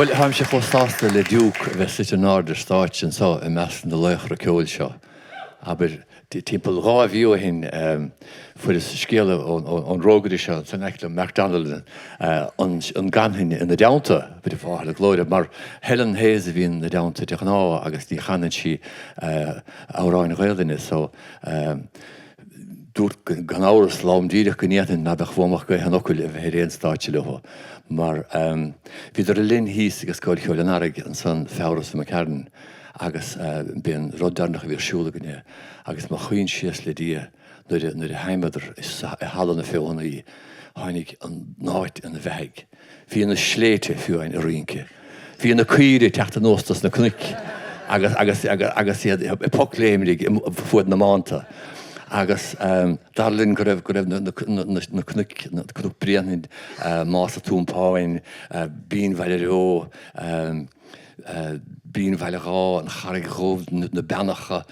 Bhuel, táimse chomh sásta le Diúc a bheith suite in airde ar stáitse anseo i measc na laochra ceoil seo. Abair, timpeall 2 mhí ó shin, fuaireas scéala ón rógaire seo ansan in aice liom, Mark Donnellan, an gcanfainn ina dteannta, b'fhéidir fáthair na glóire, mar Helen Hayes a bhíonn ina dteannta de ghnáth agus ní chanann sí amhráin Ghaelainne so dúrt gan amhras lom díreach go ndéanfainn ná beadh uaim ach gaoth an fhocail a bheith ar aon stáitse leo mar bhíodar linn thíos ag Scoil Cheoil an Earraigh ansan Feabhra seo imigh tharainn agus b'é an rud deireanach a bhí ar siúl againne agus mo choinsias le Dia nuair a nuair a sheinneadar i Halla na Feothanaí tháinig an áit ina bheathaidh. Bhí na sléibhte fiú amháin ag rince. Bhí na caoirigh ag teacht anuas dos na cnoic agus agus agus iad ag pocléimrigh fuaid na mbánta. Agus dar linn go raibh go raibh na na cnoic, Cnoc Bréanainn, Más an tIompáin, Binn Bhaile Bheo, Binn Bhaile Dháith, an Charraig Dhubh, na Beannacha,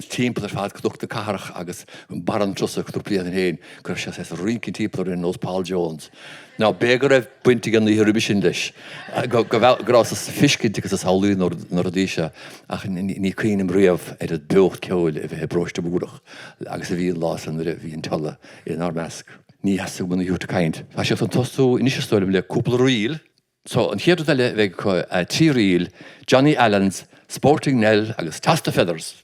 timpeall ar fad Cnoc na Cathrach agus Barra an Trusa, Cnoc Bréanainn féin, go raibh sé saghas ag rince timpeall orainn ar nós Paul Jones. Now b'fhéidir go raibh baint ag an oíche roimhe sin leis, go rabhas ag fiscint agus ag samhlaí na rudaí seo ach ní cuimhním riamh ar an beocht ceoil a bheith i bparóiste Múrach agus a bhí an lá san nuair a bhí an tSiolla inár measc. Ní theastaigh uaim a thabhairt ag caint. Tá siad chun tosú anois is dóigh liom le cúpla ríl. So, an chéad rud eile a bheidh acu, 3 ríl, Johnny Allen's, Sporting Nell agus Toss the Feathers!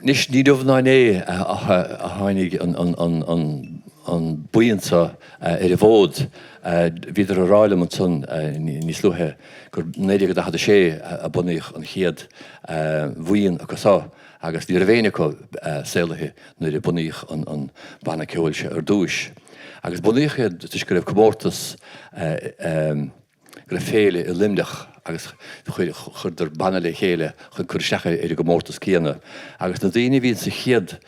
Anois, ní inniu ná inné a tháinig an buíon seo ar an bhfód. Bhíodar ag rá liom ansan níos luaithe gur 1946 a bunaíodh an chéad bhuíon acu seo agus ní raibh éinne acu saolaithe nuair a bunaíodh an banna ceoil seo ar dtúis. Agus bunaíodh iad toisc go raibh comórtas. Go raibh féile i Luimneach agus chuireadar banna le chéile chun cur isteach ar an gcomórtas céanna. Agus na daoine a bhí sa chéad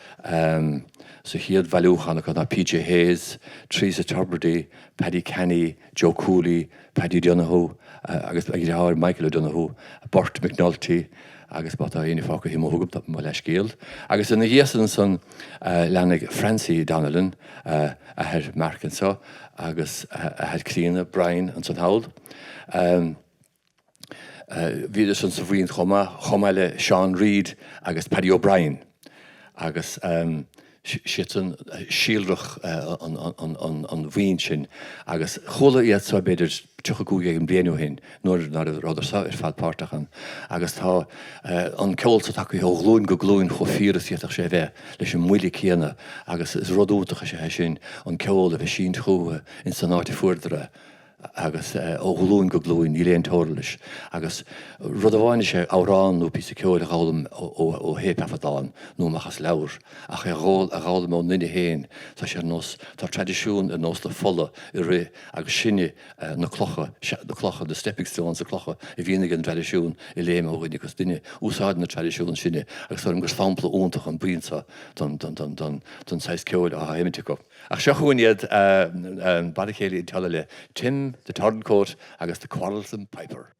sa chéad bhailiúchán acu ná PJ Hayes, Teresa Tubridy, Paddy Canny, Joe Cooley, Paddy Donoghue agus a dheartháir Michael O'Donoghue, Bert McNulty agus má tá éinne fágtha amuigh agam mo leithscéal. Agus ina dhiaidh san ansan leanfaidh Francie Donnellan, athair Mark anseo, agus athair críonna Brian ansan thall. Bhíodar san sa bhuíon chomh maith, chomh maith le Seán Reid agus Paddy O'Brien agus siadsan síolrach an bhuíon sin agus chuala iad so b'fhéidir 35 éigin bliain ó shin nuair ná rabhadar so ar fad páirteach ann agus tá an ceol so tagtha ó ghlúin go glúin chomh fíor is d'fhéadfadh sé a bheith leis an mbuille céanna agus is rud iontach is ea é sin an ceol a bheith sínte chucu ins an áit a fuaireadar é agus ó ghlúin go glúin, níl aon teora leis. Agus rud amháin is ea amhrán nó píosa ceoil a dh'fhoghlaim ó théipthaifeadán nó amach as leabhar, ach é a dh'fhoghlaim ón nduine féin, tá sé ar nós, tá traidisiún ar nós na fola ag rith agus sinne na clocha, na clocha, the stepping stones, na clocha a bhíonn ag an dtraidisiún ag léim ó dhuine go duine, úsáideann an traidisiún sinne agus dóigh liom gur sampla iontach an buíon seo don, don, don, don, don saghas ceoil atá á sheimint acu. Ach seo chugainn iad, Banna Céilí an Tsiolla le Tim the Turncoat agus the Quarrelsome Piper.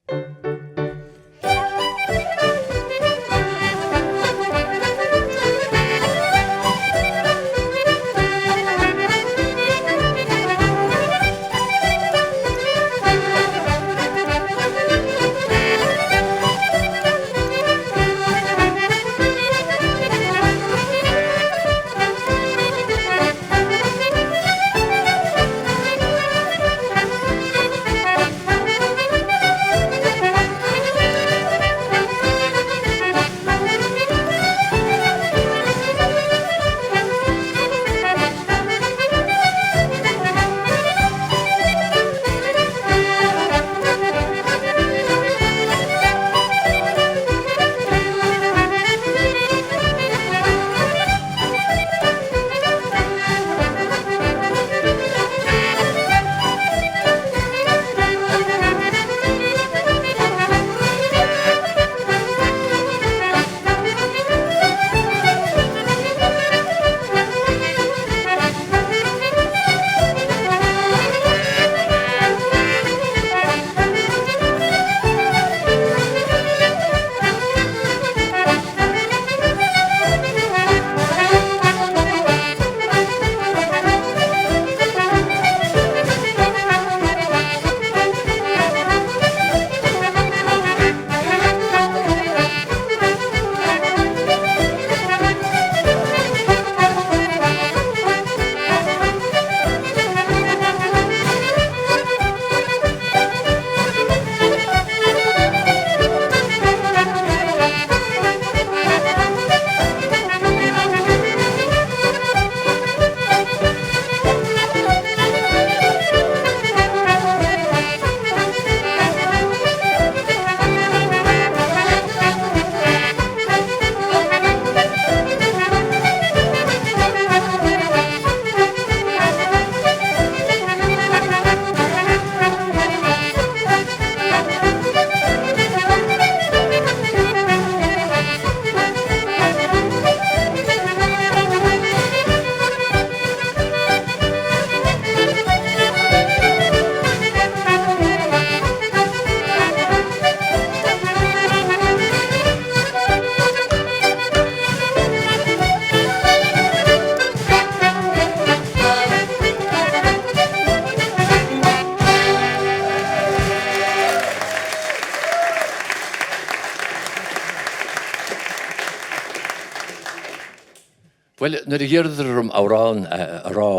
Bhuel, nuair a d'iarradar orm amhrán a rá,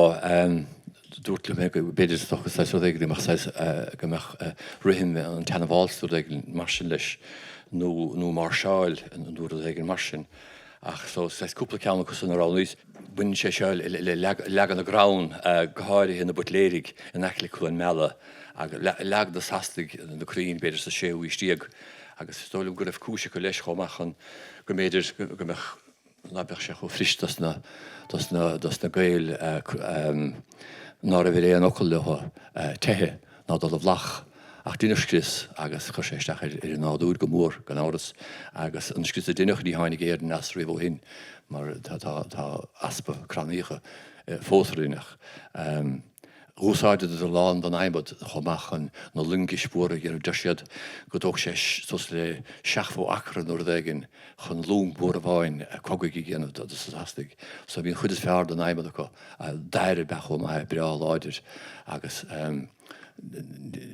dúrt liom go b'fhéidir is dócha saghas rud éigin go mbeadh saghas, go mbeadh rithim an tseana-válsa rud éigin mar sin leis, nó, nó máirseáil nó rud éigin mar sin. Ach so, saghas cúpla ceann acu san a roghnaíos. Baineann sé seo le leagadh na gcrann, go háirithe na Buitléirigh in aice le Cluain Meala. Leag na Sasanaigh na crainn, b'fhéidir sa séú haois déag, agus is dóigh liom go raibh cúis acu leis chomh maith chun go mb'fhéidir go mbeadh, ná beadh sé chomh fuirist dos na, dos na, dos na Gaeil ná raibh ar aon fhocal leo teitheadh ná dul i bhflach. Ach deineadh scrios agus chuir sé isteach ar an nádúr go mór, gan amhras, agus an scrios a deineadh ní tháinig Éirinn as riamh ó shin mar tá easpa crannaíocha fós ar an oileán. Dh'úsáideadar a lán den adhmad chomh maith chun na loingis mhóra a dhéanamh. Deir siad go dtóg sé suas le 70 acra nó rud éigin chun long mhór amháin cogaidh a dhéanamh do na Sasanaigh. So bhí an chuid is fearr den adhmad acu. Dair ab ea chomh maith é, breá láidir agus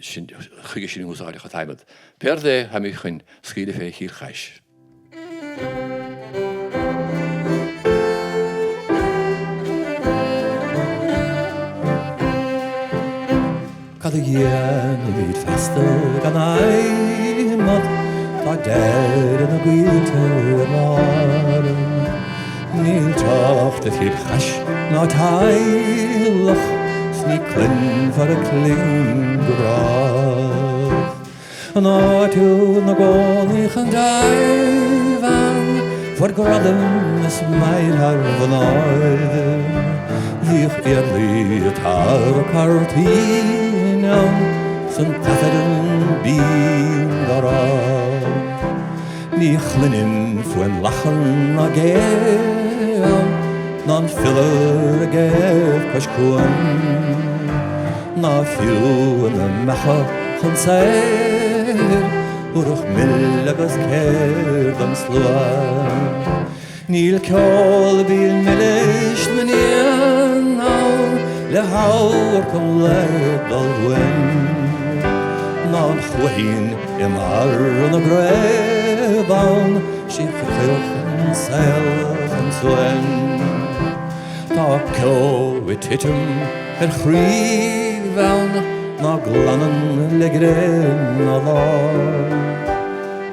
sin, chuige sin a úsáideadh an t-adhmad. Pé rud é, táimid chun scaoileadh fé Chill Chais. Cad a dhéanfaimid feasta gan adhmad, tá deireadh na gcoillte ar lár. Níl teacht ar Chill Chais ná teaghlach 's ní cluinfear a cling go brách. An áit ina gcónaíodh an deá-bhean fuair gradam is maill thar mhnáibh. Bhíodh iarlaí ag tarrac cártaí ann 's an t-Aifreann binn dá rá. Ní chluinim fuaim lachan ná gé ann, ná an fiolar ag éamh cois cuain, ná fiú na mbeacha chun saothair, thabharfadh mil agus céir don slua. Níl ceol binn milis na n-éan ann le hamharc an lae dul uainn, ná an chuaichín i mbarr na gcraobh ann, sí chuirfeadh an saol chun suain. Tá ceo ag titim ar chraoibh ann ná glanann le gréin ná lá.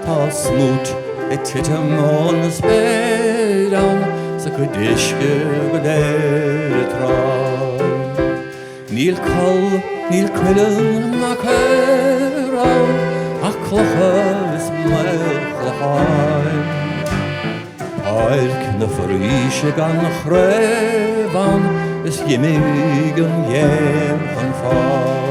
Tá smúit ag titim ón spéir ann 's a cuid uisce go léir ag trá. Níl coll, níl cuileann ná caor ann ach clocha is maolchlocháin. Páirc na foraoise gan chraobh ann is dh'imigh an ghéim chun fáin.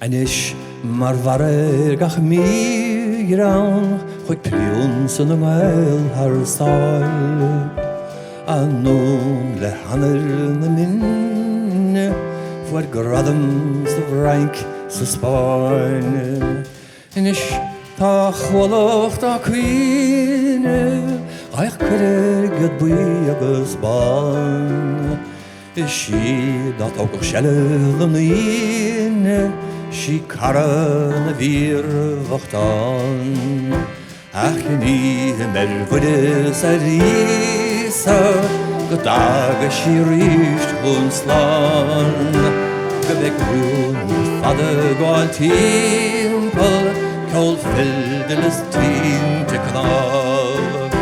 Anois mar bharra ar gach míghreann chuaigh Prionsa na nGael thar sáile, anonn le hanair na minne, fuair gradam sa bhFrainc, sa Spáinn. Anois tá a chuallacht á caoineadh, ghaibh cur airgead buí agus bán. Is í dá dtógfadh seilbh na ndaoine, sí cara na bhfíorbhochtán. Ach ním ar Mhuire 's ar Íosa go dtaga sí arís chugainn slán, go mbeidh rún fada ag gabháil timpeall, ceol fidil is tinte cnámh.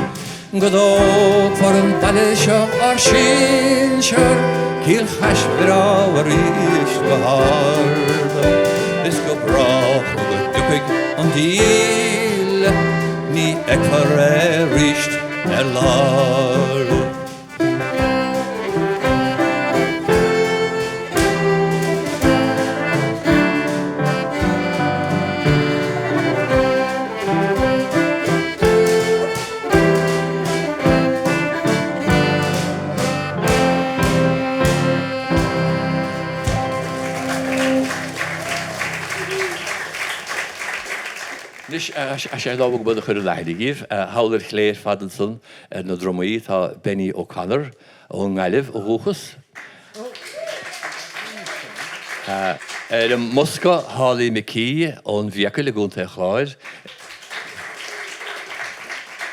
Go dtógfar an baile seo ár sinsear, Cill Chais bhreá arís go hard, is go brách go dtiocfaidh an díle, ní fheicfear é arís ar lár. Anois, a sé lá go a chur in aithne dhaoibh. Thall ar chlé ar fad ansan ar na drumaí tá Benny O'Connor ón nGaillimh ó dhúchas. Ar an mbosca, Holly McKee ón bhFiacail i gContae an Chláir.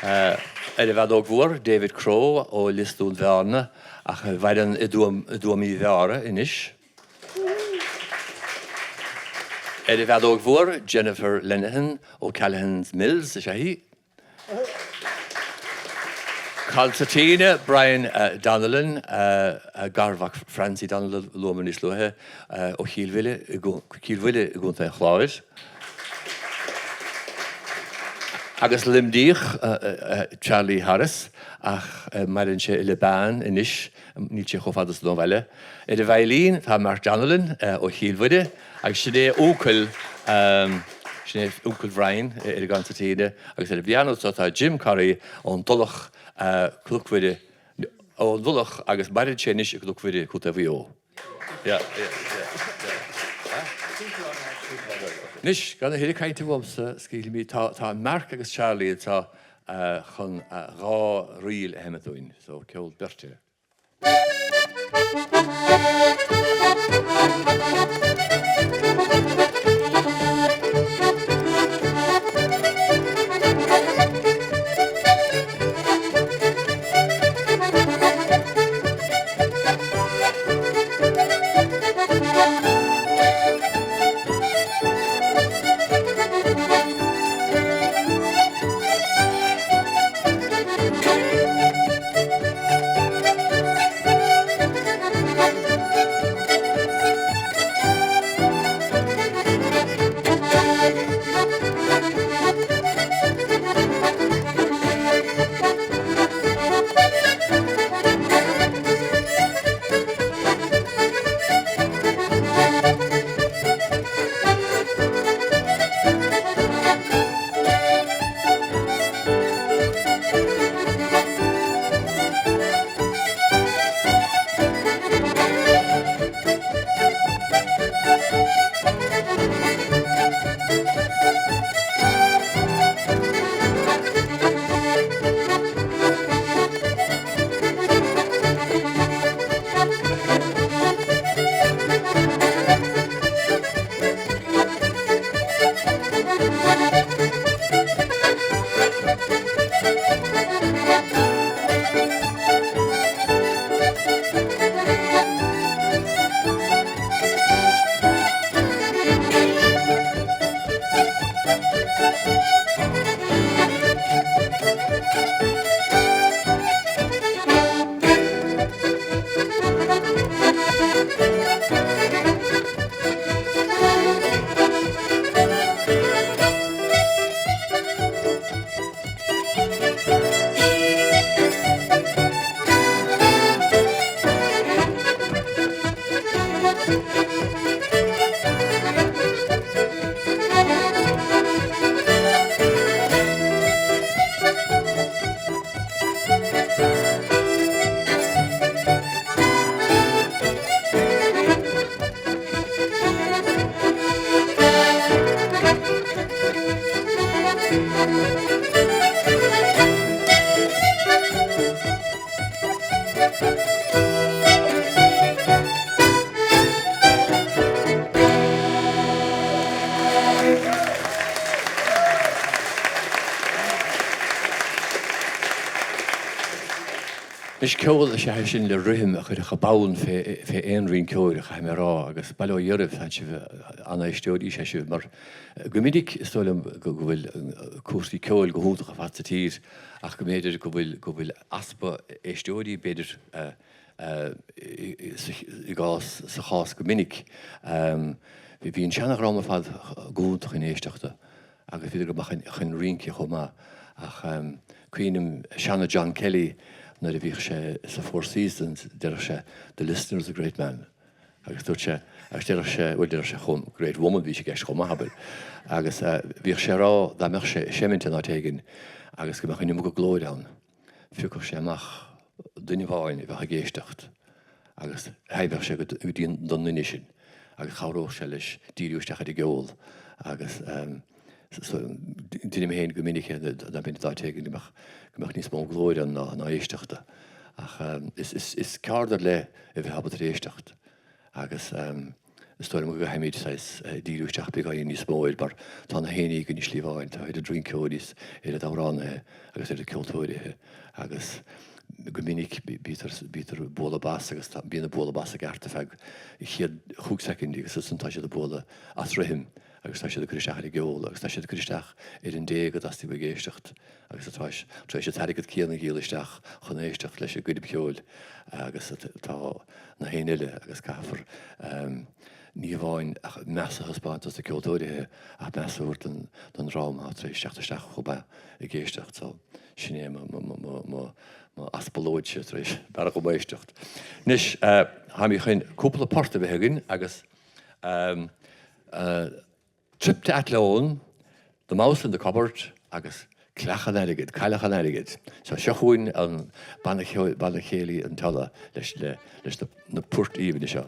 Ar an bhfeadóg mhór, David Crowe ó Lios Dúin Bhearna. Ach a mhaireann i dTuaim Uí Bheára anois. Ar an bhfeadóg mhór, Jennifer Lenihan ó Callaghan's Mills is ea í. Concertina, Brian Donnellan, garmhac Francie Donnellan a luamar níos luaithe, ó Chill Bhile i gContae an Chláir. Agus Luimníoch, Charlie Harris, ach maireann sé i Liban anois, níl sé chomh fada san ó bhaile. Ar an veidhlín tá Mark Donnellan ó Chill Mhuire agus sin é uncail, sin é uncail Bhrian ar an gconsairtín agus ar an bpianó tá Jim Corry ón dTulach, Cnoc Mhuire, ón dTulach agus maireann sé anois i gCnoc Mhuire, Contae Mhaigh Eo. Anois, gan a thuilleadh cainte uaimsa, scaoilfimid, tá, tá Mark agus Charlie anseo chun 2 ríl a sheinm dúinn, so ceol beirte. Anois ceol is ea é sin le rithim a chuirfeadh bonn fé aon rinceoir, caithfidh mé a rá, agus bail ó Dhia oraibh, tá sibh an-éisteoirí is ea sibh, mar go minic is dóigh liom go bhfuil cúrsaí ceoil go hiontach ar fad sa tír ach go mb'fhéidir go bhfuil go bhfuil easpa éisteoirí b'fhéidir i gcás sa chás go minic. Bhí an seana-dhream ar fad go hiontach chun éisteachta agus bhíodar go maith chun rince chomh maith ach cuimhním seana John Kelly nuair a bhíodh sé sa Four Seasons deireadh sé 'the listener is a great man' agus dúirt sé agus deireadh sé bhuel deireadh sé chomh great woman bhí sé i gceist chomh maith abair agus bhíodh sé ag rá dá mbeadh sé ag seimint in áit éigin agus go mbeadh an iomarca glóir ann phiocfadh sé amach duine amháin a bheadh ag éisteacht agus sheinnfeadh sé go dtí don duine sin agus chabhródh sé leis díriú isteach ar an gceol agus deirim féin go minic é dá mbeinn in áit éigin go mbeadh go mbeadh níos mó glóir ann ná ná éisteachta ach is ceard ar leith a bheith ábalta ar éisteacht agus is dóigh liom go gcaithfimid saghas díriú isteach beagáinín níos mó air mar tá na héinní againn i Sliabh Áin, tá oiread rinceoirí is oiread amhránaithe agus oiread ceoltóirithe agus. Go minic bítear ag bualadh bas agus bíonn an bualadh bas i gceart ar feadh an chéad chúig soicind agus ansan tá siad ag bualadh as rithim agus tá siad ag cur isteach ar an gceol agus tá siad ag cur isteach ar an dté go dteastaigh uaidh éisteacht agus atá tar éis an t-airgead céanna a dhíol isteach chun éisteacht leis an gcoirp cheoil agus atá na héinne eile agus caithfear ní amháin ach meas a thaispeáint dos na ceoltóirithe ach meas a thabhairt don dream atá tar éis teacht isteach chomh maith ag éisteacht so sin é mo mo aspalóidse tar éis bearradh dhom éisteacht. Anois táimid chun cúpla port a bheith againn agus Trip to Athlone, The Mouse in the Cupboard agus Creach an Airgid, Cailleach an Airgid. So seo chugainn an Banna Céilí an tSiolla leis na poirt aoibhne seo.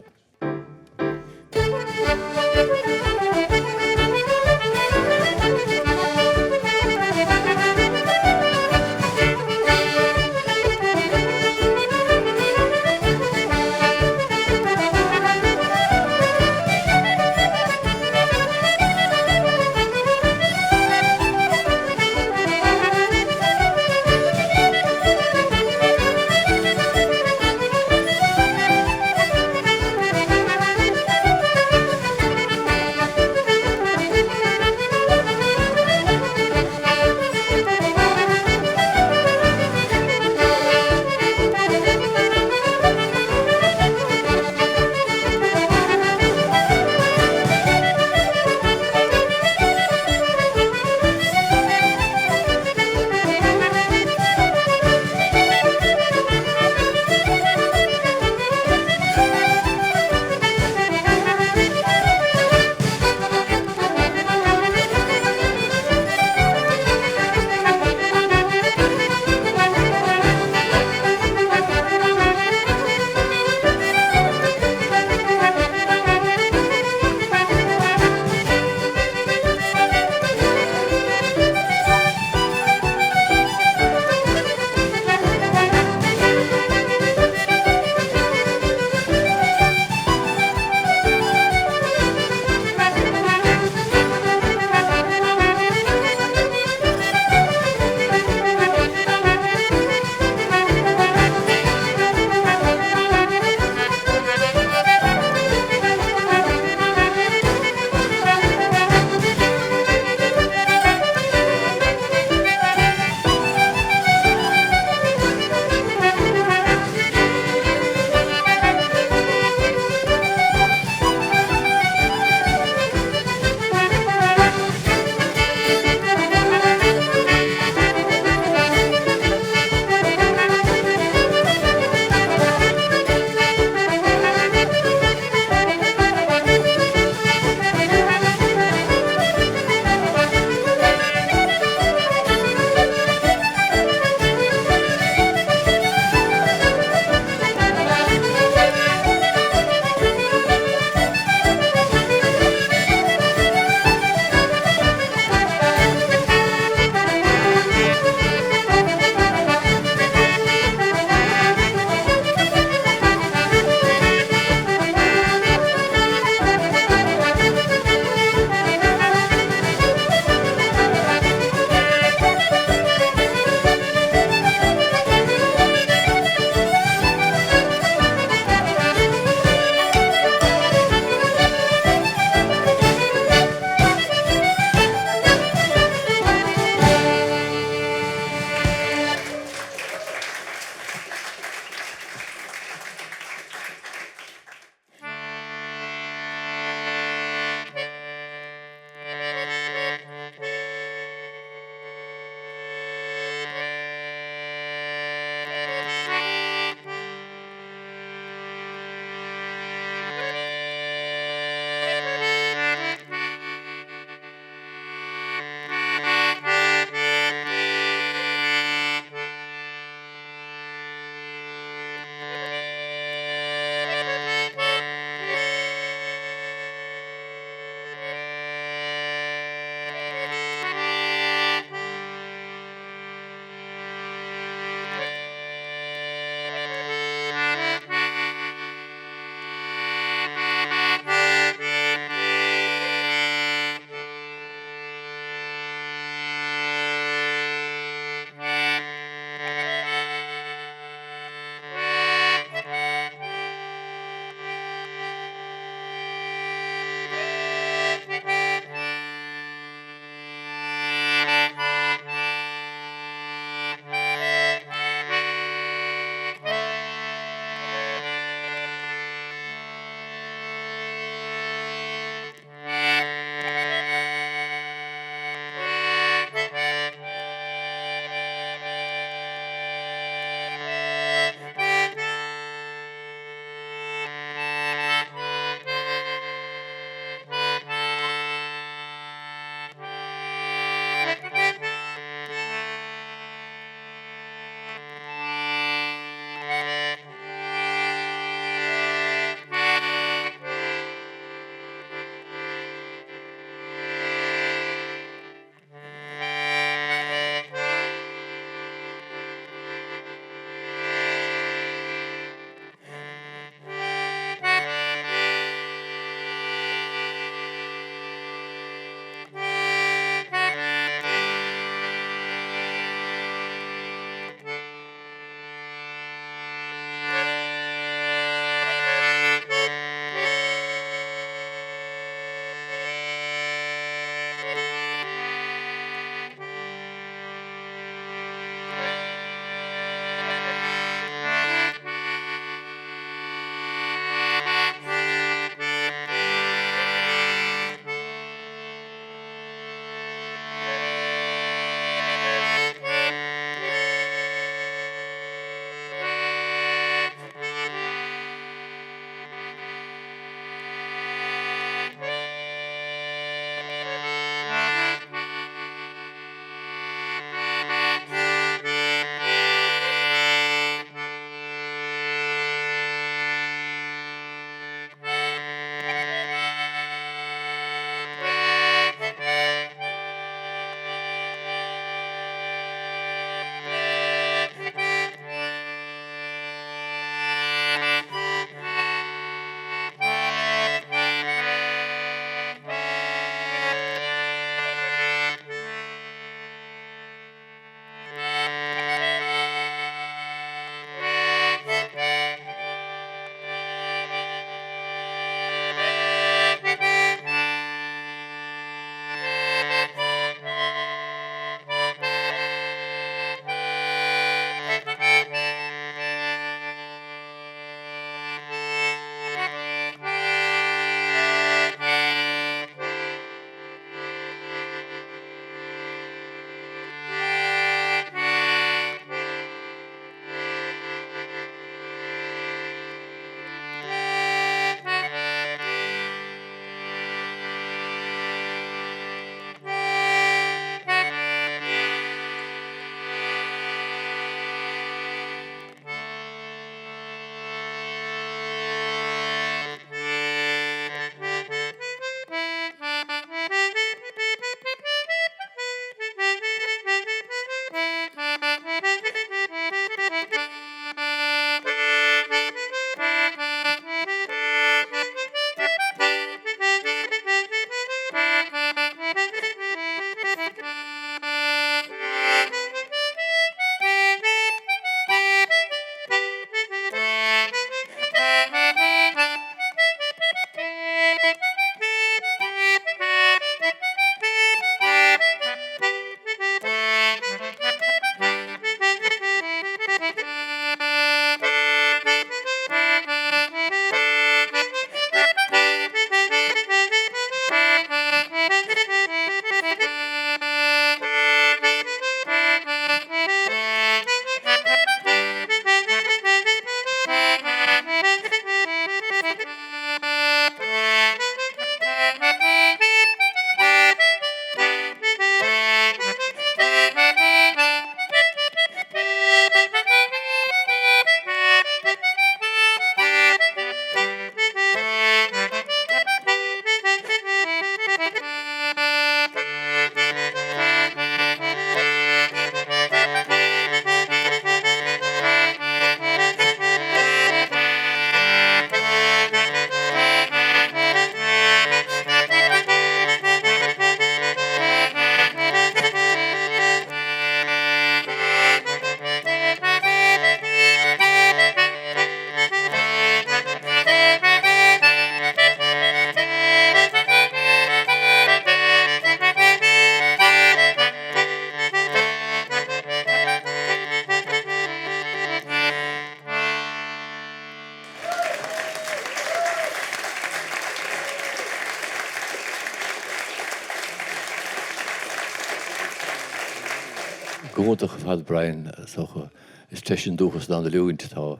Go hiontach ar fad Brian, is dócha. Is treise an dúchas ná an oiliúint. Tá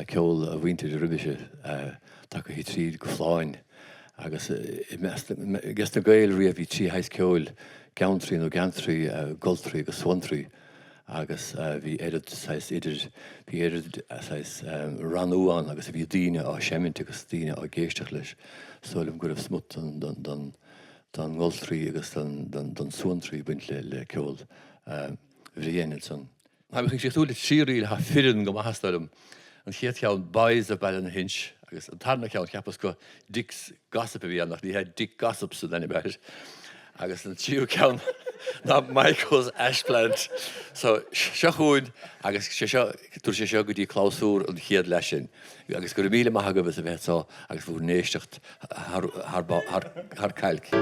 ceol a mhuintire roimis tagtha tríd go folláin agus i measc na Gaeil riamh bhí 3 shaghas ceoil, geantraí nó geantraí, goltraí agus suantraí agus bhí oiread saghas idir, bhí oiread saghas rannú ann agus a bhí daoine á seimint agus daoine á géisteacht leis. Is dóigh liom go raibh smut den ngoltraí agus den suantraí ag baint le ceol Bhriain ansan. Tá mé chun críochnú le 3 ríl atá fireann go maith is dóigh liom. An chéad cheann Boys of Ballynahinch agus an tarna ceann cheapas go Dick's Gossip a bhí ann ach ní hea Dick Gossips an ainm air. Agus an tríú ceann ná Maidhcó's Ashplant. So seo chugainn agus sé seo, tabharfaidh sé seo go dtí clabhsúr an chéad leath sin. Agus go raibh míle maith agaibh as a bheith anseo agus bhur n-éisteacht thar cailc.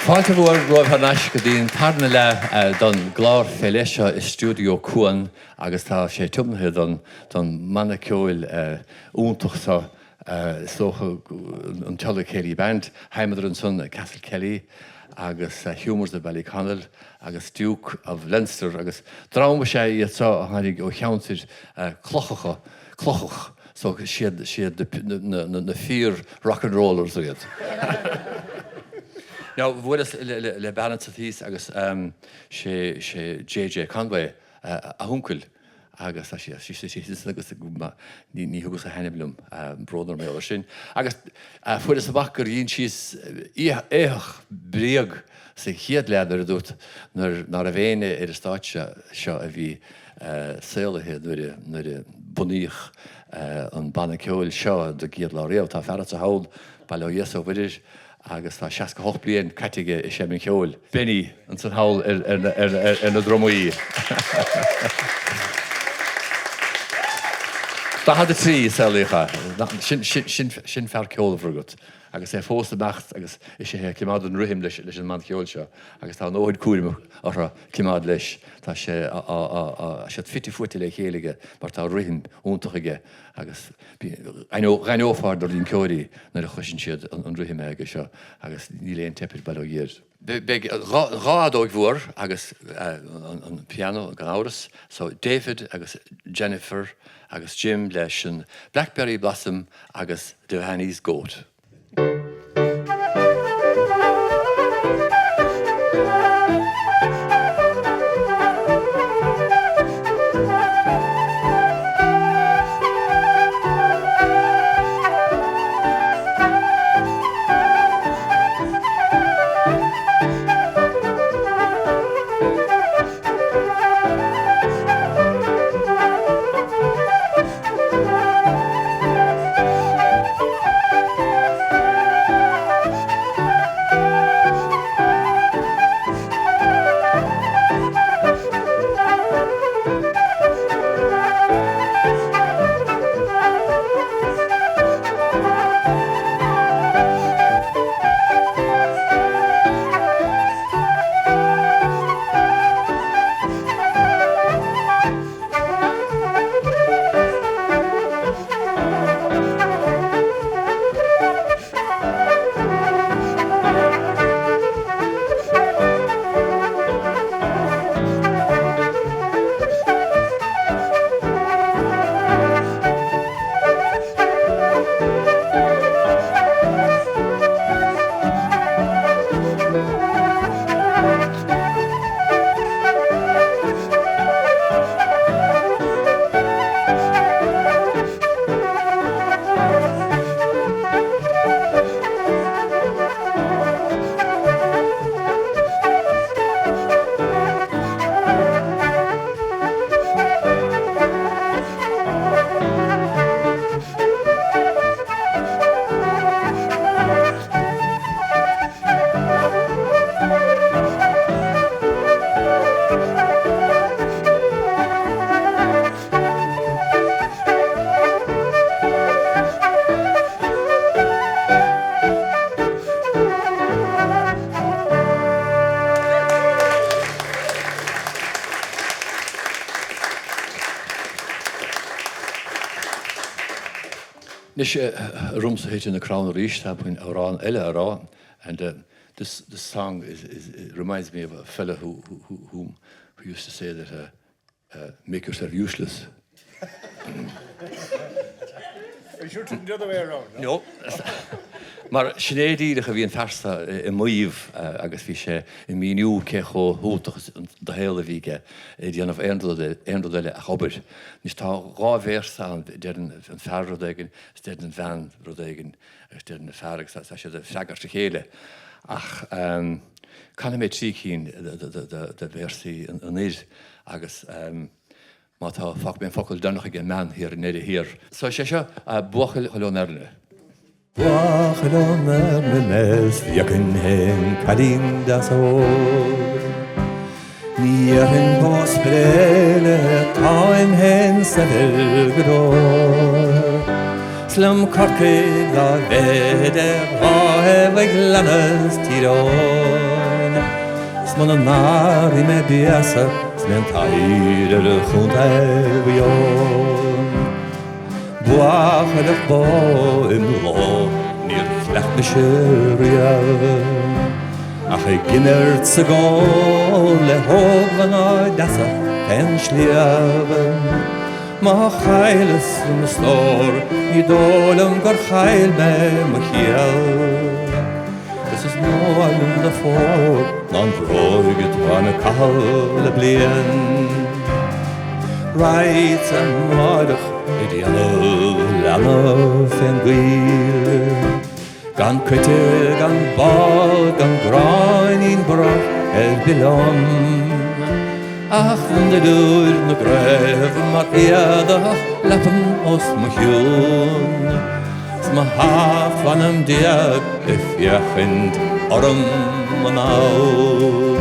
Fáilte mhór romhaibh thar n-ais go dtí an tarna leath don gclár fé leith seo i stiúideo Cuan agus tá sé tiomnaithe don don mbanna ceoil iontach seo is dócha an Tulla Céilí Band. Sheinneadar ansan Castle Kelly agus Humours of Ballyconnell agus Duke of Leinster agus dream is ea iad seo a tháinig ó cheantair clochacha clochach so siad siad na na fíor rock and rollers iad. Now bhuaileas le le bean anso thíos agus sé sé JJ Conway a huncail agus tá sí sí sí sí agus ní ní thugas a hainm liom brón orm ar sin agus fuaireas amach gur dh'ínsíos éitheach bréag sa chéad leath nuair a dúrt nuair ná raibh éinne ar an stáitse seo a bhí saolaithe nuair a nuair a bunaíodh an banna ceoil seo don gcéad lá riamh. Tá fear anso thall, bail ó Dhia is ó Mhuire, agus tá 68 bliain caite aige ag seinm an cheoil. Benny ansan thall ar ar ar na drumaí. 43 a saolaíodh é. Sin sin sin fear ceolmhar agat. Agus é fós ag imeacht agus is é a choimeádann an rithim leis leis an mbanna ceoil seo agus tá a ndóthain cúraim orthu coimeád leis. Tá sé á á á siad fite fuaite le chéile aige mar tá rithim iontach aige agus d'aithneofá ar na rinceoirí nuair a chloiseann siad an rithim aige seo agus níl aon teip air bail ó Dhia air. Beidh dhá fheadóig mhór agus an pianó gan amhras, so David agus Jennifer agus Jim leis an Blackberry Blossom agus Devaney's Goat. Anois ormsa a thiteann an crann arís, táim chun amhrán eile a rá and this this song is is reminds me of a fella who who who who used to say that uh, uh, make yourself useless. Are you sure it's the other way around? No? No. Mar sin é díreach a bhí an fear seo ag maíomh agus bhí sé ag míniú cé chomh hiontach de shaol a bhí aige ag déanamh aon rud aon rud eile ach obair. Anois tá dhá véarsa ann, deireann an fear rud éigin is deireann an bhean rud éigin agus deireann an fear agus tá siad ag freagairt a chéile. Ach canfaidh mé trí cinn de véarsaí an fhir agus má tá, fágfaidh mé an focal deireanach ag an mbean thiar i ndeireadh thiar. So is é seo Buachaill Ón Airne. Buachaill ón Airne mé 's bhfeicfinn fhéin cailín deas óg. Ní dhéarfainn pós spré léi, táim fhéin saibhir go leor. 'S liom Corcaigh dá mhéad ar dhá thaobh ag leanas Tír Eoghain. 'S muna n-athraí mé béasa 's mé an t-oidhre ar Chontae Mhaigh Eo. Buachailleacht bó im lá níor chleacht mise riamh Ach ag imirt 's ag ól le hógmhná deasa fén sliabh. Má chailleas mo stór ní dóigh liom gur chaill mé mo chiall. Is is mó liom do phóg ná an bhróig atá ina caitheamh le bliain. Raghadsa amáireach ag déanamh leanna fén gcoill. Gan coite, gan bád, gan gráinnín brach ar bith liom. Ach duilliúr na gcraobh mar éadach leapan os mo chionn. 'S mo sheacht mh'anam ag féachaint orm anall.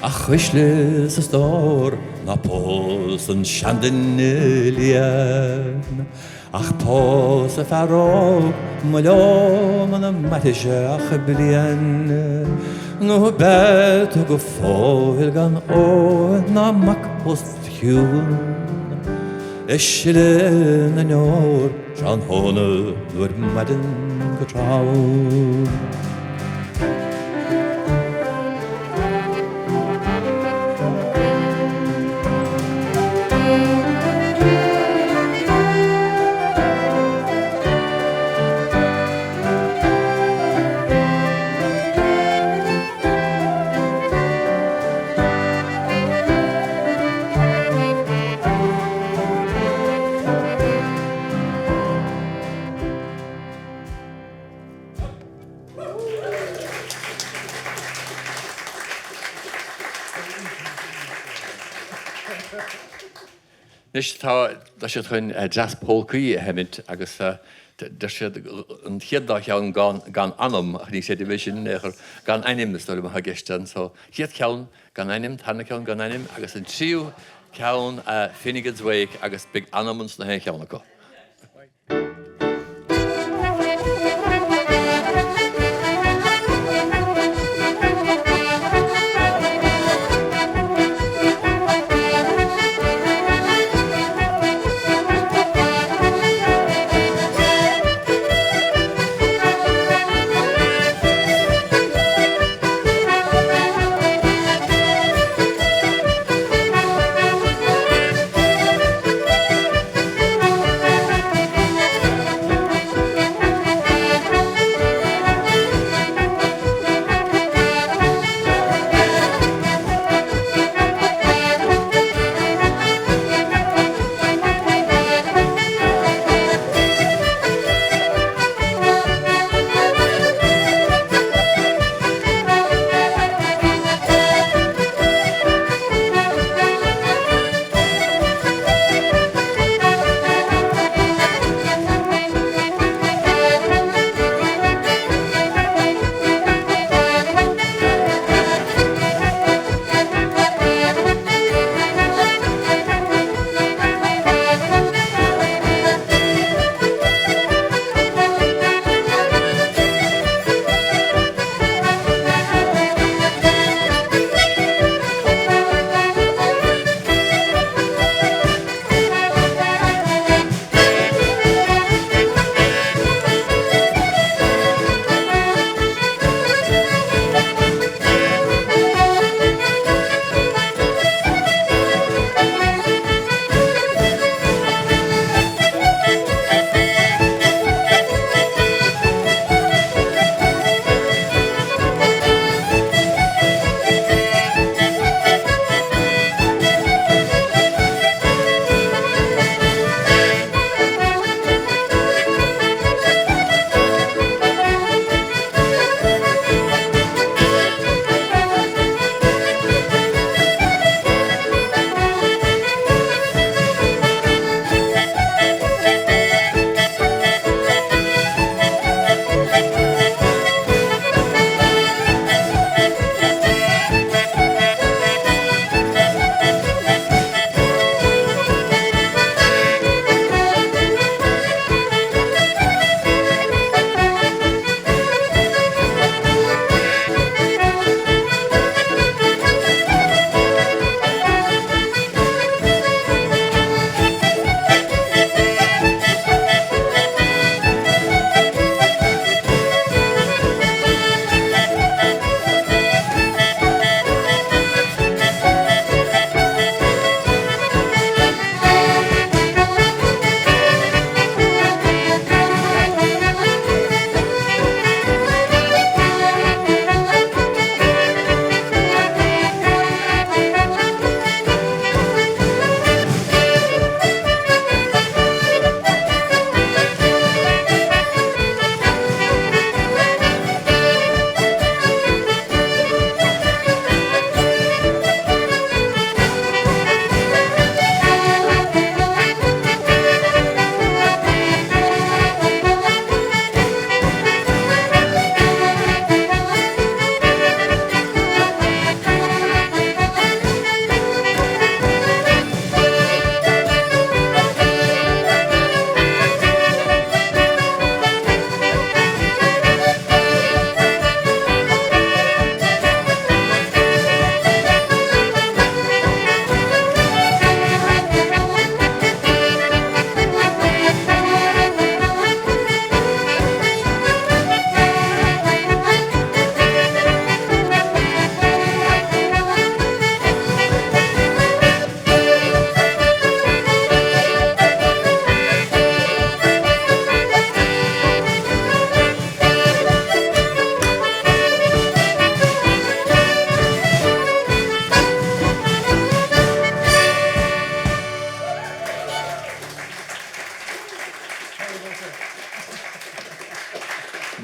A chuisle 's a stór ná pós an seanduine liath Ach pós an fear óg, mo leo, muna mairfidh sé ach bliain Nó beidh tú go fóill gan óir ná mac os do chionn Ag sileadh na ndeor tráthnóna nó ar maidin go trom. Anois tá tá siad chun dreas pólcaí a sheimint agus deir siad an chéad dá cheann gan gan anam ach ní féidir é sin a chur gan ainm is dóigh liom atá i gceist anso. Chéad cheann gan ainm, tarna ceann gan ainm agus an tríú ceann Finnegan's Wake agus beidh anam ins na haon cheann acu.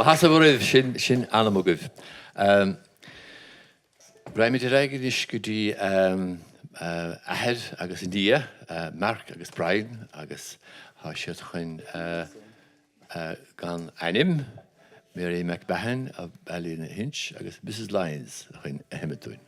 Mo sheasamh oraibh, sin, sin anam agaibh. Raghaimid ar aghaidh anois go dtí athair agus nia, Mark agus Brian, agus tá siad chun Gan Ainm, Mary McMahon of Ballynahinch agus Mrs Lyons chun a sheinm dúinn.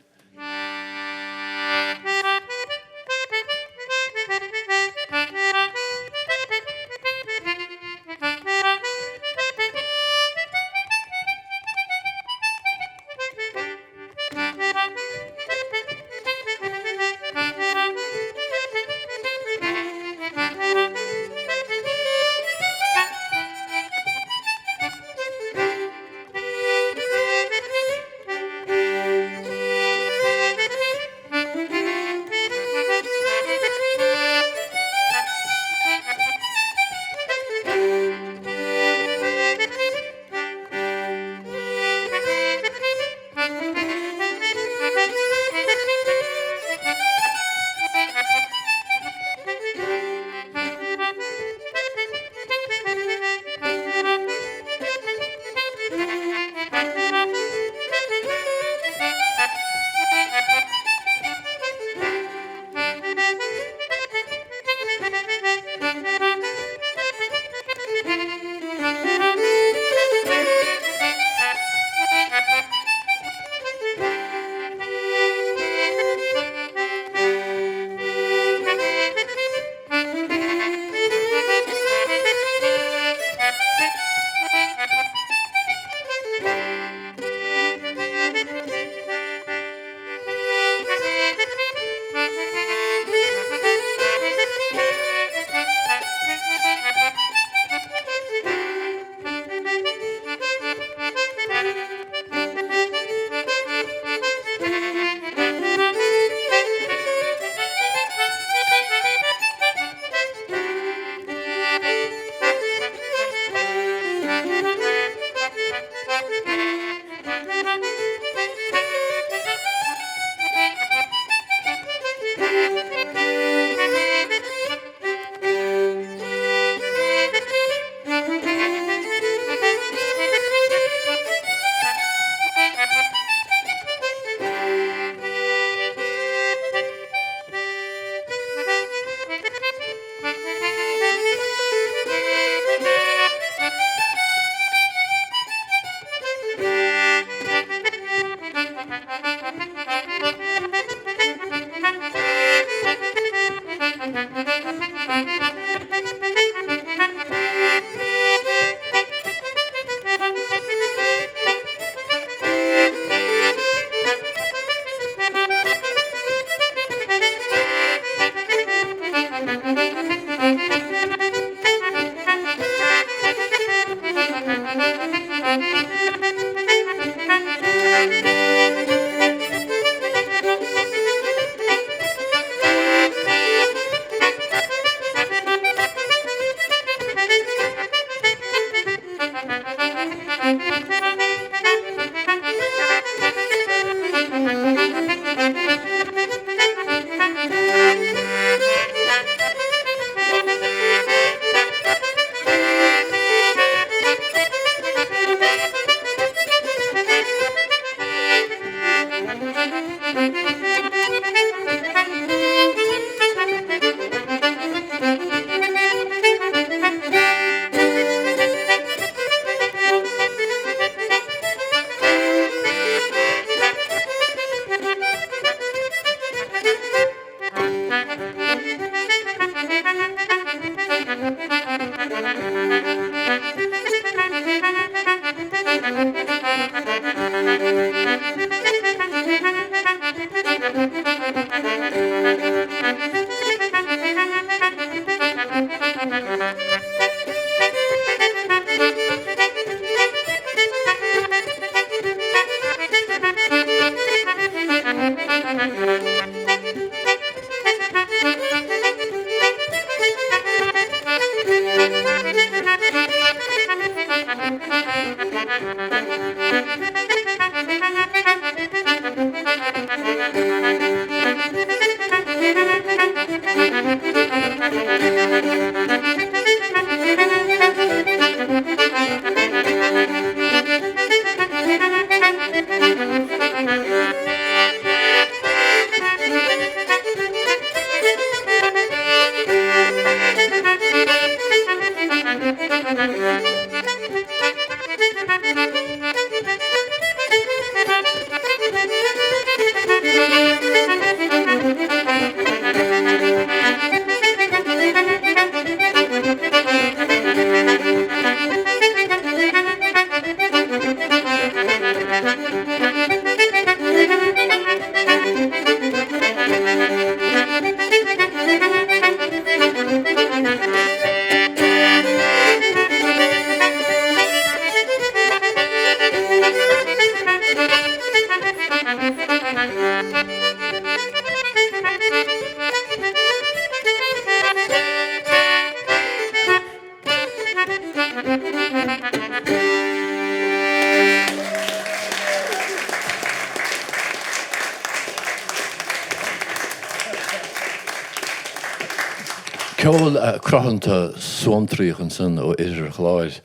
Ceol cruthanta suantraíoch ansan ó Oirthear an Chláir,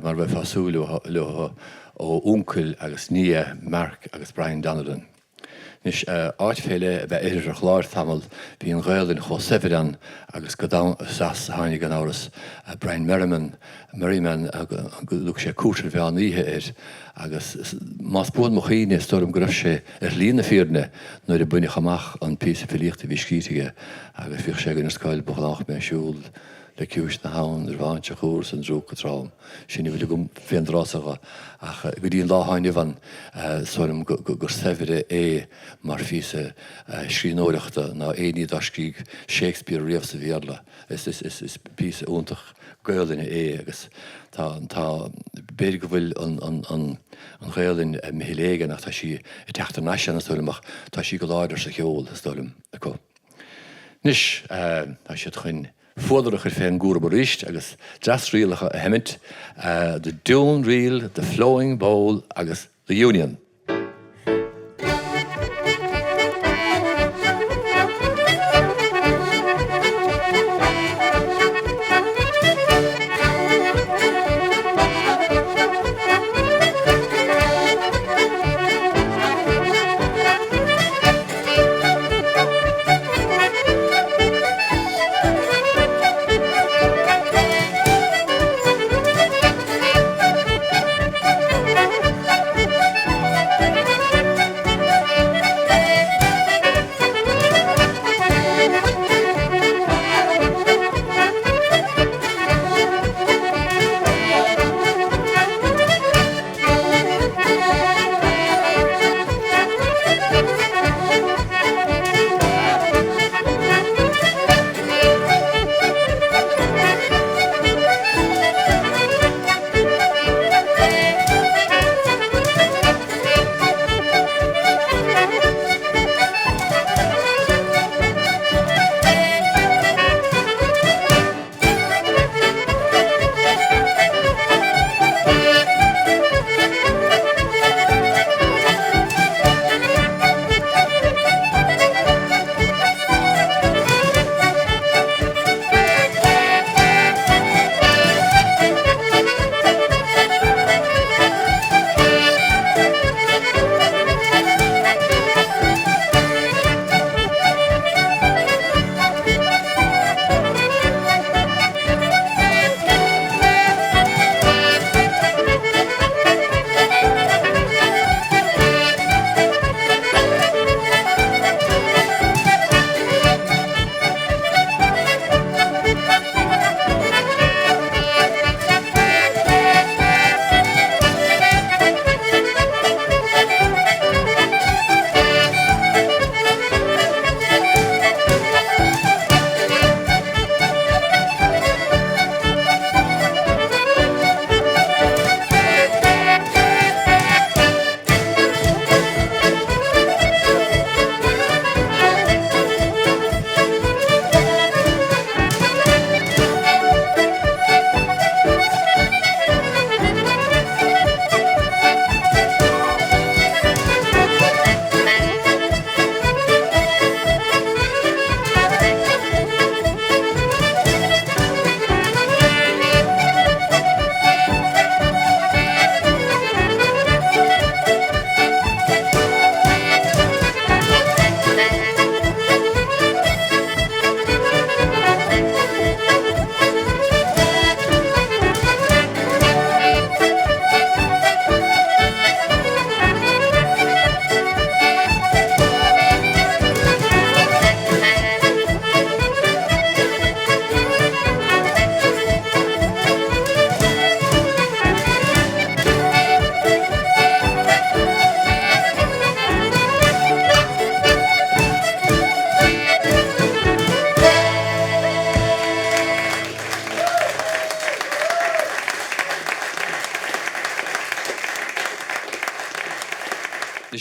mar a bheifeá ag súil leo ó uncail agus nia Mark agus Brian Donelan. Anois, áit fé leith ab ea Oirthear an Chláir tamall, bhí an Ghaelainn chomh saibhir ann agus go is as a tháinig, gan amhras, Brian Merriman, Merriman, go dtug sé Cúirt an Mheán Oíche air, agus más buan mo chuimhne, is dóigh liom go raibh sé ar shlí na fírinne nuair a baineadh amach an píosa filíochta a bhí scríte aige, agus bhíodh sé againn ar scoil, ba ghnách mé ag siúl le ciumhais na habhann nuair a bhfaighinn sa chúr is an drúcht go trom. Sin a bhfuil agam fén dtráth so dhe, ach go dtí an lá atá inniu ann, is dóigh liom gur saibhre é mar phíosa scríbhneoireachta ná aon ní dár scrígh Shakespeare riamh sa Bhéarla. Is píosa iontach Gaolainne é agus tá, tá, b'fhéidir go bhfuil an, an, an, an Ghaolainn imithe i léig ach tá sí ag teacht thar n-ais is dóigh liom ach tá sí go láidir sa cheol, is dóigh liom, acu. Anois, tá siad chun fuadar a chur fén gcúram arís agus dreasrialacha a sheimint, The Doon Reel, The Flowing Bowl agus The Union.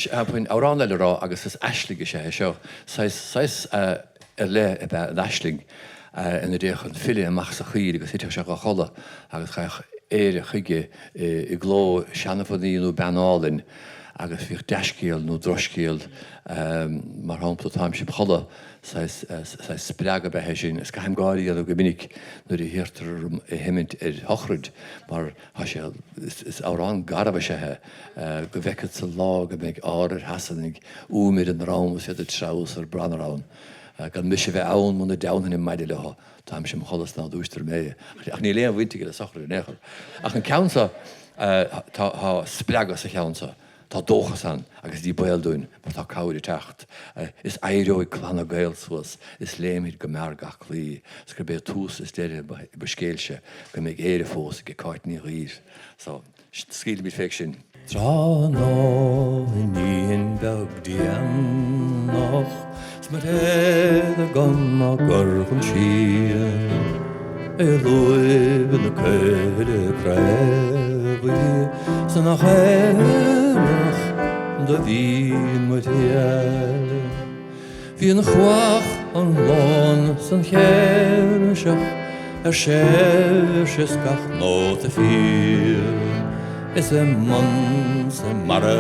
Anois, chun amhrán eile a rá agus is aisling is ea é seo. Saghas, saghas ar leith ab ea an aisling ina dtéadh an file amach sa choill agus thiteadh sé dha chodladh agus ghabhadh Éire chuige i gcló seanmhnaoi nó bean álainn. Agus bhíodh dea-scéal nó drochscéal, mar shampla, Táimse im chodladh, saghas, saghas spreagadh ab ea é sin. Is caithim gáire a dhéanamh go minic nuair a hiarrtar orm é sheimint ar shochraid mar tá sé, is amhrán garbh is ea é, go bhfeicfeadsa lá go mbeidh ár ar Shasanaigh uaim ar a ndrom is iad ag treabhadh soir Branar ann. Gan mise a bheith ann muna dteannfainn an maide leo, táimse im chodladh 's ná dúistear mé. Ach níl aon bhaint aige le sochraid in aon chor. Ach an ceann seo, tá spreagadh sa cheann seo, tá dóchas ann agus ní baol dúinn mar tá cabhair ag teacht. Is éireoidh clanna Gael suas is léimfid go mear gach claí 's gurb é tús is deireadh mo scéilse go mbeidh Éire fós ag Cáit Ní Ghuidhir. So. Scaoilfimid fé sin. Tráthnóna iníon beag déanach 's mo réad agam á gcur chun siar I lúib na coille craobhaí 's nach aerach do bhí mo thriall. Bhí an chuach, an lon 's an chéirseach ar séirse 's gach nóta fíor, Is i mbun 's i mbarra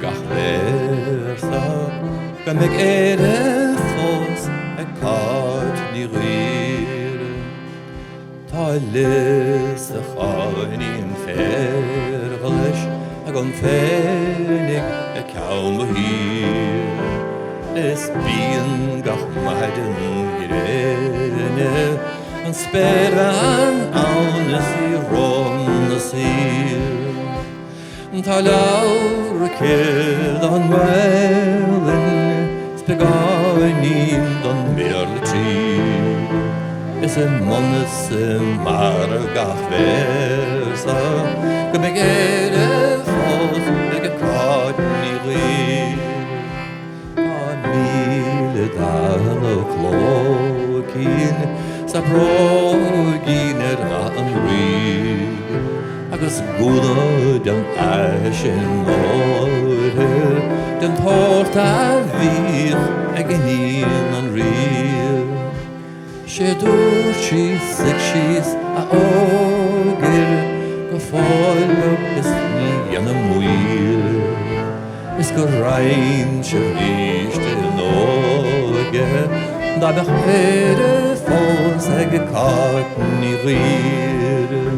gach véarsa go mbeidh Éire fós ag Cáit Ní Ghuidhir. Tá lios a cháinín féir ghlais agam féinig ag ceann mo thí. Is bíonn gach maidin ghréine an spéirbhean ann is í romham 'na suí. Tá leabhar aici don nGaelainn 's beagáinín don mBéarla tríd. Is i mbun is i mbarra gach véarsa go mbeidh Éire fós ag Cáit Ní Ghuidhir. Tá 1000 dath ina clóicín 's a bróigín ar dhath an rí Agus gúna den fhaisean óirthir den tsórt a bhíodh ag iníon an rí. Sé dúirt sí, suigh síos a óigfhir go fóill beag is ní dhéanfaidh moill, Is go raghainnse arís in óige dá mbeadh Éire fós ag Cáit Ní Ghuidhir.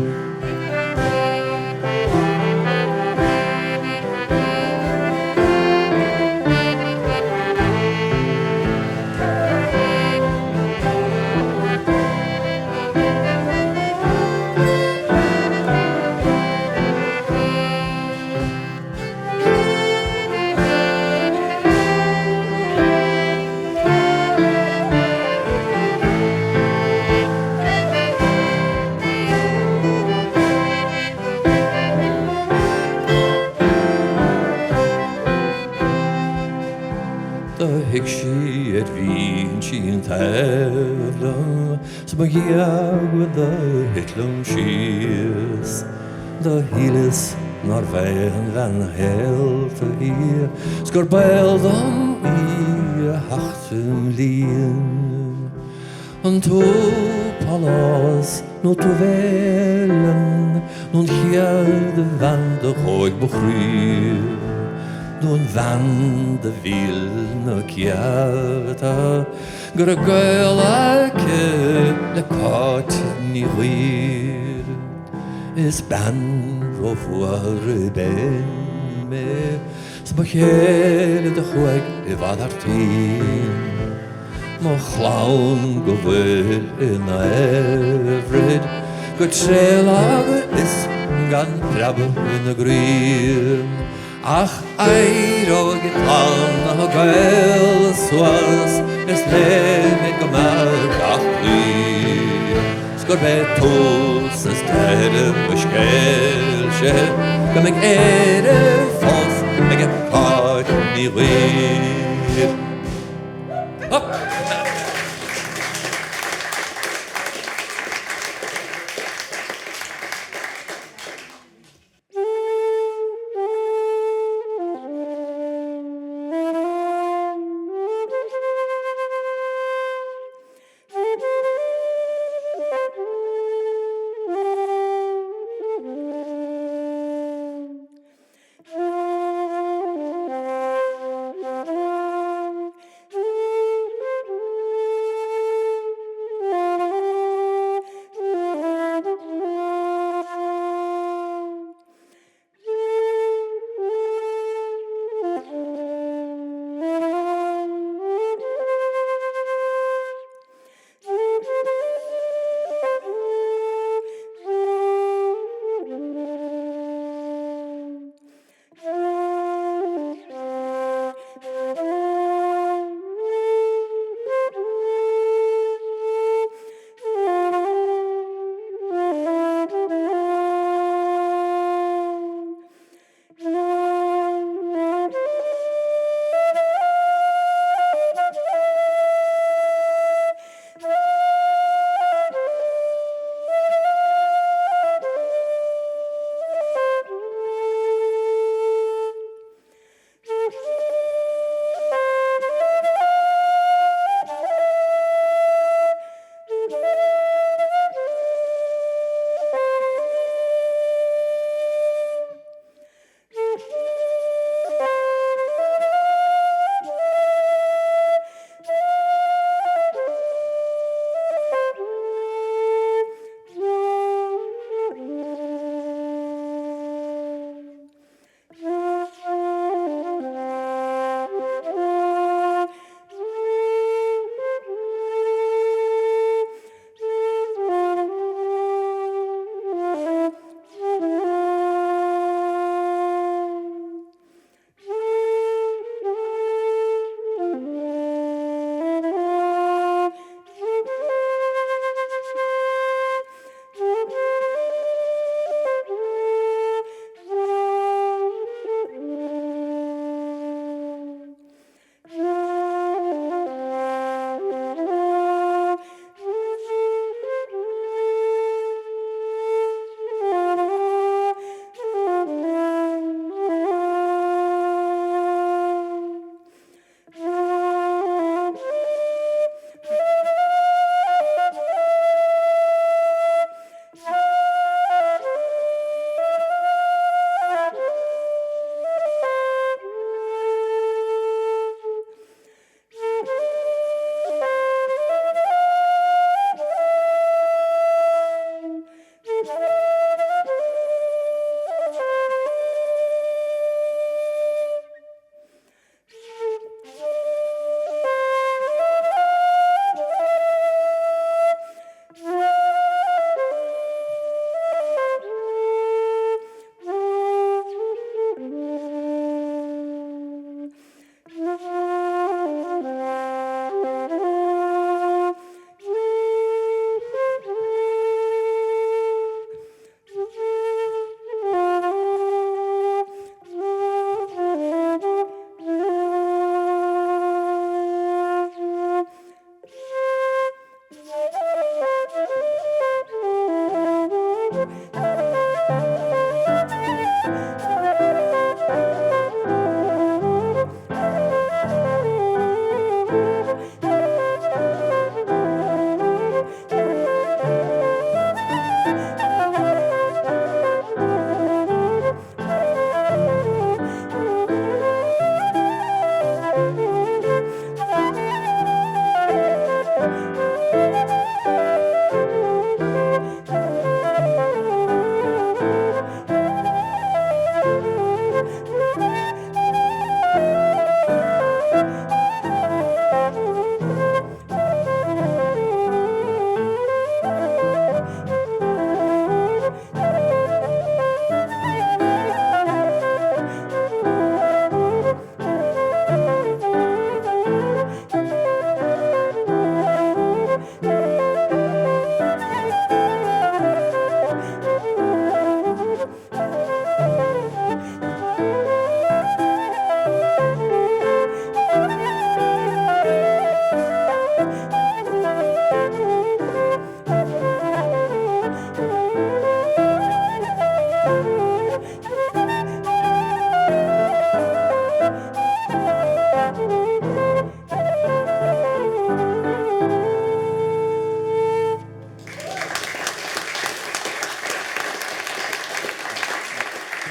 Do shuigh sí ar bhinsín taobh liom 's mo gheamhan do thit liom síos. Do shíleas nárbh aon bhean shaolta í 's gur baol dom í a theacht im líon. An tú Pálás nó tú Bhéileann nó an chéad bhean do dhóigh mo chroí nó an bhean do mhill na céadta go raibh gaol aici le Cáit Ní Ghuidhir. Is bean rófhuar binn mé 's mo chéile do chuaigh i bhfad thar toinn. Mo chlann go bhfuil in aimhréidh go tréithlag is gan preabadh ina gcroí. Ach éireoidh clann na Gael suas is léimfidh go mear gach claí 's gurb é tús is deireadh mo scéil-se go mbeidh Éire fós ag Cáit Ní Ghuidhir.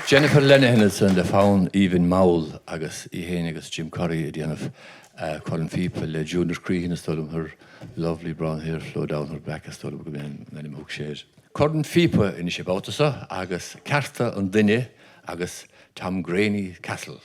Jennifer Lenihan ansan le fonn aoibhinn mall agus í féin agus Jim Corry ag déanamh Corn Phíopa le Junior Crehan is dóigh liom, her lovely brown hair flow down her back is dóigh liom gurb é an ainm a thug sé air. Corn Phíopa anois an babhta seo agus Cearta an Duine agus Tomgraney Castle.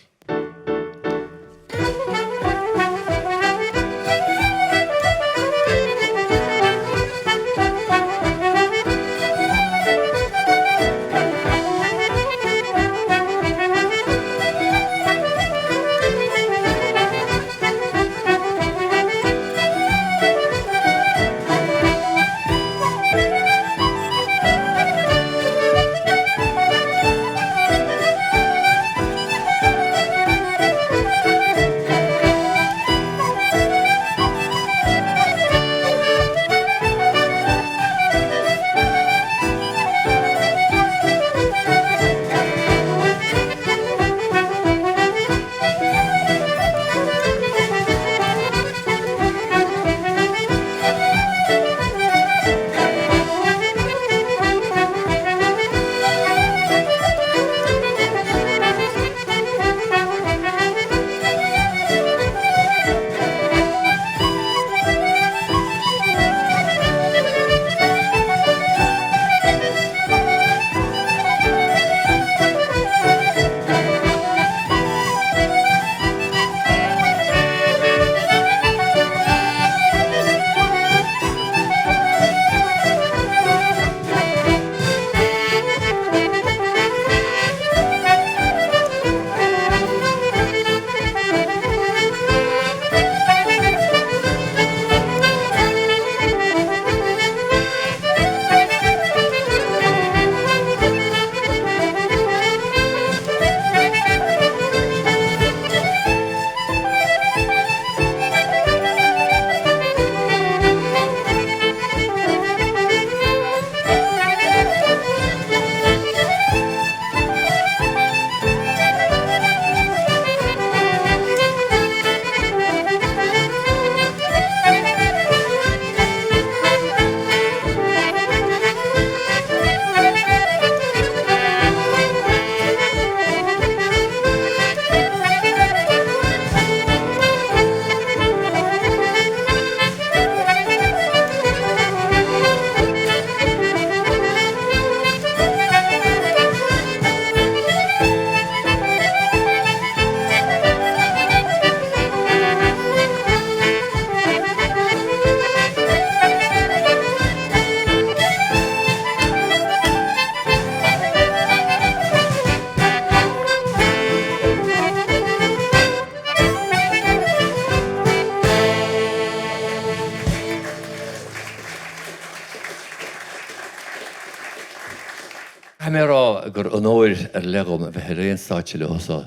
Caithfidh mé a rá gur onóir ar leith dhom a bheith ar aon stáitse leothu,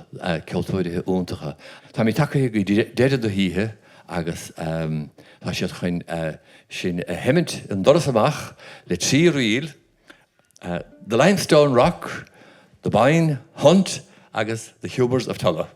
ceoltóirí iontacha. Táimid tagtha go deireadh na hoíche agus tá siad chun sinn a sheimint an doras amach le 3 ríl, The Limestone Rock, The Boyne Hunt agus The Humours of Tulla.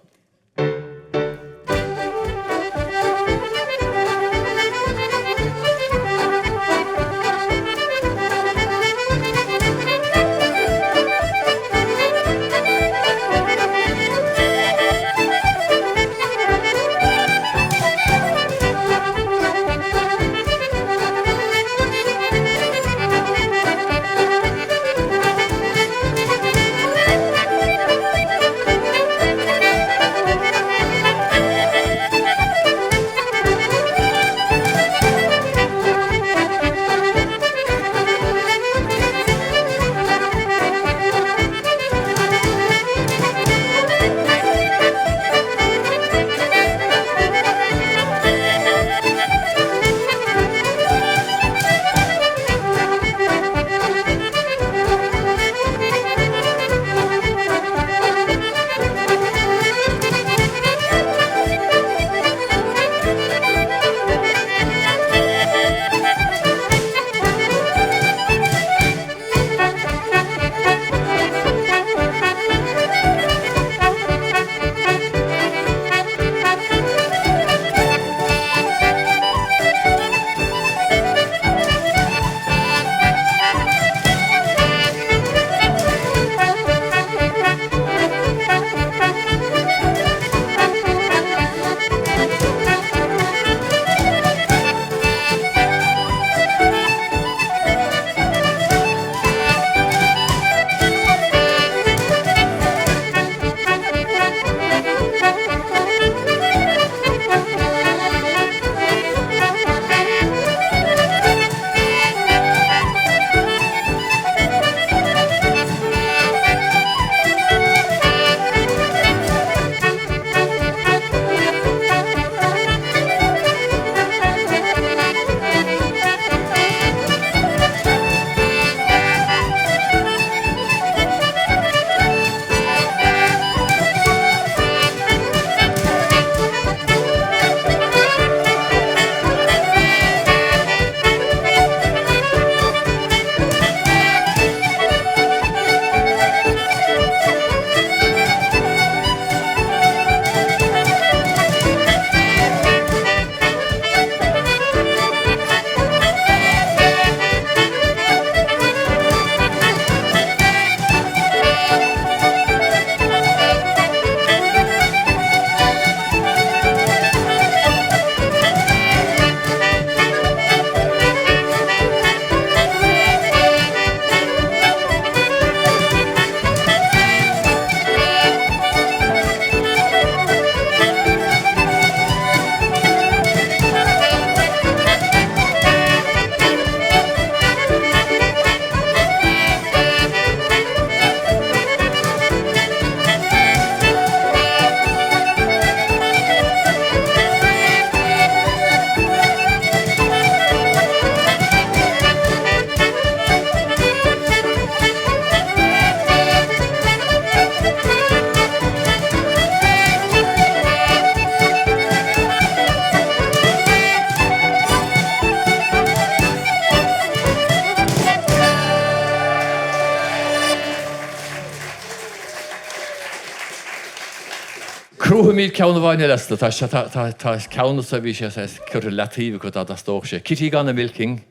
Buafaimid ceann amháin eile astu. Tá, tá, tá ceann astu a bhí sé saghas curtha leataobh acu dá dteastódh sé. Kitty Gone a-Milking,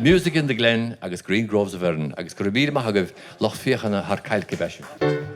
Music in the Glen agus Green Groves of Erin agus go raibh míle maith agaibh lucht féachana thar cailc ab ea sin.